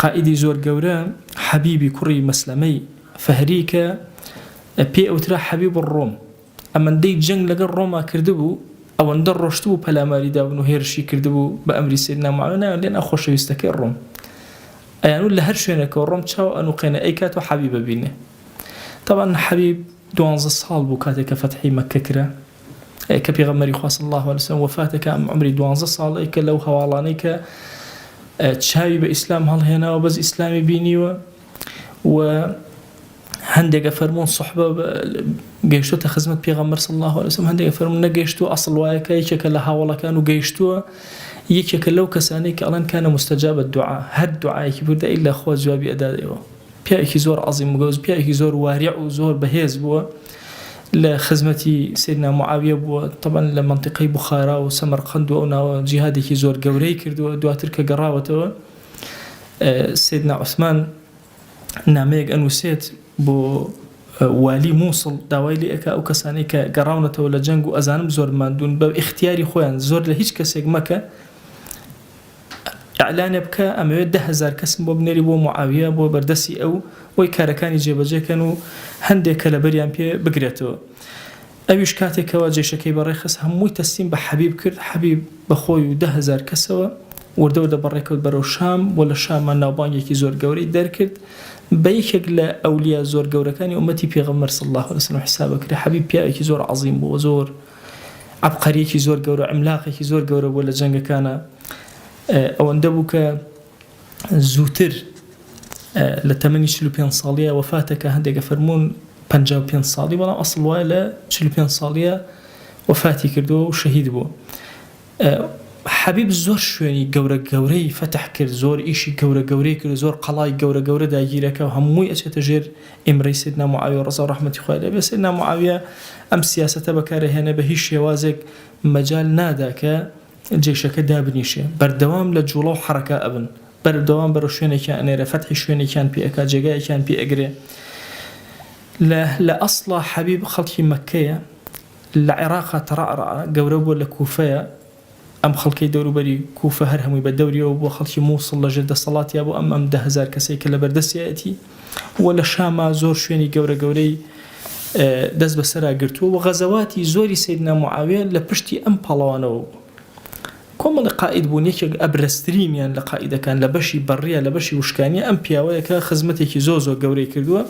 قائیدی زۆر گەورە حەبیبی کوڕی مەسلەمەی فەهری کە پێی ئەوترا حەبیب الڕۆم ئەمەندەی جەنگ لەگەڵ ڕۆما کردبوو ئەوەندە ڕۆشتبوو پەلاماری دابن و هێرشی کردبوو بە ئەمری سەیدنا معاویە ناویان لێنا خۆشەویستەکەی ڕۆم ئەیانوت لە هەر شوێنێکەوە ڕۆم چاو ئەنوقێنێ ئەیکات و حەبیب ئەبینێ تەبعەن حەبیب دوانزە ساڵ بوو کاتێک کە فەتحی مەککە کرا کە پێغەمبەری خوا صلی الله علیه وسلم وەفاتەکە ئەم عمری دوانزە ساڵەی کە لەو هەواڵانەی کە چاوی بە ئیسلام هەڵهێناوە بەس ئیسلامی بینیوە و هەندێک ئەفەرموون صحبە گەیشتوتە خزمەت پێغەمبەر صلی الله علیه وسلم هەندێک ئەفەرموون نەگەیشتووە ئەسڵ وایە کە یەکێکە لە هاوەڵەکان و گەیشتووە یەکێکە لەو کەسانەی کە ئەڵێن کانە مستجاب الدعاء هەر دوعایەکی بردە ئیلا خوا جوابی ئەدایەوە پیاوێکی زۆر عەزیم و گەوز پیاوێکی زۆر واریع و زۆر بەهێز بووە لە خزمەتی سەیدنا معاویە بووە طبعا لە مەنتیقەی بوخارا و سەمەرقەند و ئەو ناوە جیهادێکی زۆر گەورەی کردووە دواتر کە گەڕاوەتەوە سەیدنا عوسمان نامەیەک ئەنووسێت بۆ والی مووسڵ داوای لێ ئەکا ئەو کەسانەی کە گەڕاونەتەوە لە جەنگ و ئەزانم زۆر ماندوون بە ئیختیاری خۆیان زۆر لە هیچ کەسێک مەکە ئیعلانێ بکە ئەمەوێت 10هزار کەسم بۆ بنێری بۆ معاویە بۆ بەردەستی ئەو بۆی کارەکانی جێبەجێ کەن و هەندێک کەلەبەریان پێ بگرێتەوە. ئەویش کاتێک کەوا جەیشەکەی بەڕێ خست هەمووی تەسلیم بە حەبیب کرد، حەبیب بە خۆی و 10,000 کەسەوە وردە وردە بەڕێ کەوت بەرەو شام و لە شاما ناوبانگێکی زۆر گەورەی دەرکرد بە یەکێک لە ئەولیا زۆر گەورەکانی ئوممەتی پێغەمبەر صلی اللە علیە وسلم حیساب ئەکرێ، حەبیب پیاوێکی زۆر عەزیم بوو و زۆر عەبقەریەکی زۆر گەورە عیملاقێکی زۆر گەورە بووە لە جەنگەکانا ئەوەندە بوو کە زووتر لە تەمەنی 45 ساڵیە وەفاتەکە هەندێک ئەفەرموون 55 ساڵی بەڵام ئەسڵ وایە لە 45 ساڵیە وەفاتی کردووە و شەهید بووە حەبیب زۆر شوێنی گەورە گەورەی فەتح کرد زۆر ئیشی گەورە گەورەی کرد زۆر قەڵای گەورە گەورە داگیرەکە و هەمووی ئەچێتە ژێر ئیمرەی سەیدنا معاویە ڕەزا و ڕەحمەتی خوای لێ بێ سەیدنا معاویە ئەم سیاسەتە بەکارەهێنێ بە هیچ شێوازێک مەجال نادا کە جەیشەکە دابنیشێ بەردەوام لە جوڵە و حەڕەکا ئەبن بەردەوام بەرەو شوێنێکیان ئەنێرێ فەتحی شوێنێکیان پێ ئەکا جێگایەکیان پێ ئەگرێ لە لە ئەسڵا حەبیب خەڵکی مەککەیە لە عێراقا تەڕەعڕەعە گەورە بووە لە کوفەیە ئەم خەڵکەی دەوروبەری کوفە هەر هەمووی بە دەوریەوە بووە خەڵکی مووسڵ لە ژێر دەسەڵاتیا بوو ئەم ئەم 10,000 کەسەی کە لە بەردەستیایەتی و لە شاما زۆر شوێنی گەورە گەورەی دەست بەسەرا گرتووە و غەزەواتی زۆری سەیدنا معاویە لە پشتی ئەم پاڵەوانەوە بوو. کۆمەڵی قائید بوون یەکێک ئەبرەزترینیان لە قائیدەکان لە بەشی بەڕیە لە بەشی وشکانیە ئەم پیاوەیە کە خزمەتێکی زۆر زۆر گەورەی کردووە.